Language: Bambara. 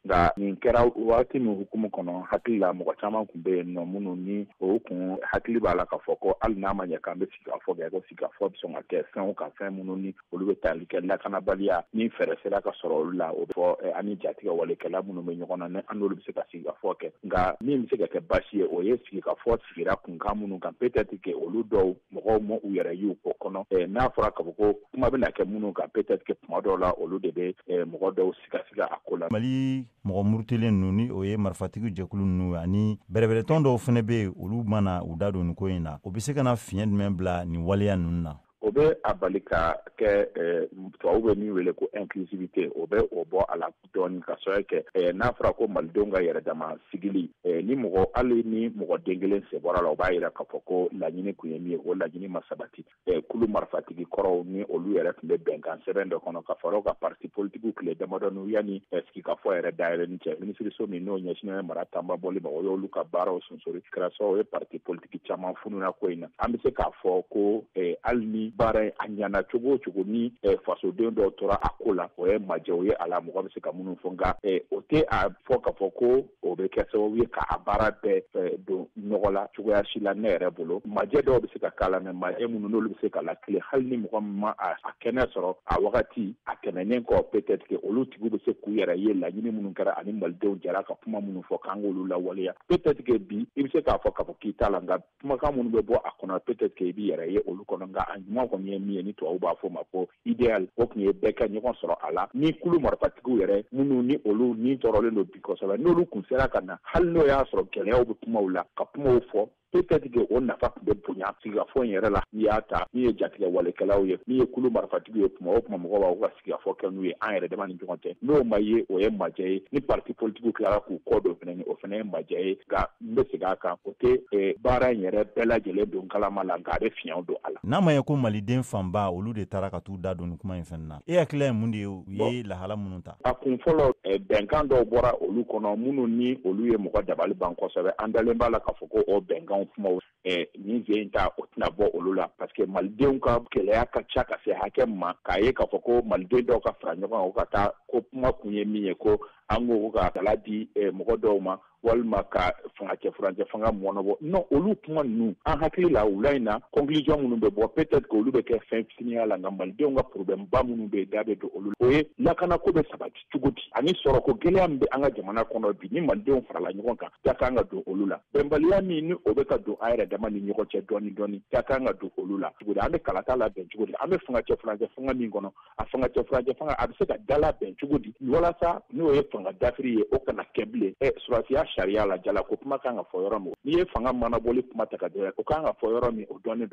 Nka nin kɛra waati min hukumu kɔnɔ, hakili la mɔgɔ caman tun bɛ yen nɔ minnu ni o kun hakili b'a la k'a fɔ ko hali n'a ma ɲɛ k'an bɛ sigikafɔ kɛ, ko sigikafɔ bɛ sɔn ka kɛ fɛnw kan, fɛn minnu ni olu bɛ tali kɛ lakanabaliya ni fɛɛrɛ sera ka sɔrɔ olu la, o bɛ fɔ ani jatigɛ walekɛla minnu bɛ ɲɔgɔn na, ni an n'olu bɛ se ka sigikafɔ kɛ. Nka min bɛ se ka kɛ baasi ye, o ye sigikafɔ sigira kunkan minnu kan, peut-être que olu dɔw mɔgɔw ma u yɛrɛ y'u o kɔnɔ. N'a fɔra k'a fɔ ko kuma bɛna kɛ minnu kan, peut-être que tuma dɔw la olu de bɛ mɔgɔ dɔw sigasiga a ko la. Mali mɔgɔ murutilen ninnu, ni o ye marifatigi jɛkulu ninnu, ani bɛrɛbɛrɛtɔn dɔw fana bɛ yen, olu mana u da don nin ko in na, o bɛ se ka na fiɲɛ jumɛn bila nin waleya ninnu na? O bɛ a bali ka kɛ tubabu bɛ min wele ko inclusivité, o bɛ o bɔ a la dɔɔni, ka sababu kɛ n'a fɔra ko malidenw ka yɛrɛdama sigili, ni mɔgɔ, hali ni mɔgɔ den kelen sen bɔra la, o b'a yira k'a fɔ ko laɲini kun ye min ye, o laɲini ma sabati. Kulu marifatigi kɔrɔw ni olu yɛrɛ tun bɛ bɛnkan sɛbɛn dɔ kɔnɔ ka fara u ka parti politikiw tile damadɔni yanni sigikafɔ yɛrɛ dayɛlɛni cɛ. Minisiriso min n'o ɲɛsinnen bɛ mara tanba bɔli ma, o y'olu ka baaraw sonsori, kɛra sababu ye parti politiki caman fununa ko in na. An bɛ se k'a fɔ ko hali ni baara in a ɲana cogo o cogo, ni fasoden dɔw tora a ko la, o ye majɛw ye a la, mɔgɔ bɛ se ka minnu fɔ. Nka o tɛ a fɔ k'a fɔ ko o bɛ kɛ sababu ye k'a baara bɛɛ don nɔgɔ la cogoya si la. Ne yɛrɛ bolo, majɛ dɔw bɛ se ka k'a la, mɛ majɛ minnu n'olu bɛ se ka lakile, hali ni mɔgɔ min ma a kɛnɛ sɔrɔ a wagati, a tɛmɛnen kɔ, peut-être que olu tigiw bɛ se k'u yɛrɛ ye laɲini minnu kɛra ani malidenw jɛra ka kuma minnu fɔ k'an k'olu lawaleya. Peut-être que bi i bɛ se k'a fɔ k'a fɔ k'i t'a la, nka kumakan minnu bɛ bɔ a kɔnɔ, peut-être que i b'i yɛrɛ ye olu kɔnɔ. Nka a ɲuman kɔni ye min ye, ni tubabu b'a fɔ ma ko idéal, o tun ye bɛɛ ka ɲɔgɔn sɔrɔ a la, ni kulu marifatigiw yɛrɛ minnu ni olu ni tɔɔrɔlen don bi kosɛbɛ, n'olu kun sera ka na, hali n'o y'a sɔrɔ gɛlɛyaw bɛ kumaw la, ka kumaw fɔ, peut-être que o nafa tun bɛ bonya sigikafɔ in yɛrɛ la. N'i y'a ta, min ye jatigɛ walekɛlaw ye, min ye kulu marifatigiw ye, kuma o kuma mɔgɔw b'a ka sigikafɔ kɛ n'u ye an yɛrɛ dama ni ɲɔgɔn cɛ, n'o ma ye, o ye majɛ ye. Ni parti politikiw tilara k'u kɔ don fɛnɛ, o fɛnɛ ye majɛ ye. Nka n bɛ segin a kan, o tɛ baara in yɛrɛ bɛɛ lajɛlen don kalama la, nka a bɛ fiɲɛw don a la. N'a ma ye ko maliden fanba olu de taara ka t'u da don nin kuma in fɛnɛ na, e hakilila ye mun de ye, u ye lahala minnu ta? A kun fɔlɔ, bɛnkan dɔw bɔra olu kɔnɔ minnu ni olu ye mɔgɔ dabali ban kosɛbɛ. An dalen b'a la k'a fɔ ko o bɛnkanw kumaw nin sen in ta, o tɛna bɔ olu la, parce que malidenw ka gɛlɛya ka ca ka se hakɛ ma k'a ye k'a fɔ ko maliden dɔw ka fara ɲɔgɔn kan ka taa ko kuma kun ye min ye, ko an ko ka kala di mɔgɔ dɔw ma walima ka fanga cɛ furancɛ fanga mɔnɔbɔ, non, olu kuma ninnu, an hakili la, wula in na conclusion minnu bɛ bɔ, peut-être que olu bɛ kɛ fɛn fitiniya la. Nka malidenw ka problème ba minnu bɛ yen, da bɛ don olu, o ye lakanako bɛ sabati cogo di, ani sɔrɔko gɛlɛya min bɛ an ka jamana kɔnɔ bi, ni malidenw farala ɲɔgɔn kan, da kan ka don olu la. Bɛnbaliya min ni o bɛ ka don an yɛrɛ dama ni ɲɔgɔn cɛ dɔɔni dɔɔni, da kan ka don olu la cogo di? An bɛ kalata labɛn cogo di? An bɛ fanga cɛ furancɛ fanga min kɔnɔ, a fanga cɛ furancɛ fanga a bɛ se ka da labɛn cogo di walasa n'o ye fanga dafiri ye, o kana kɛ bilen? Surasiya sariya la, jalako kuma kan ka fɔ yɔrɔ min, n'i ye fanga manabɔli kuma ta ka dɔn, o kan ka fɔ yɔrɔ min, o dɔnnen.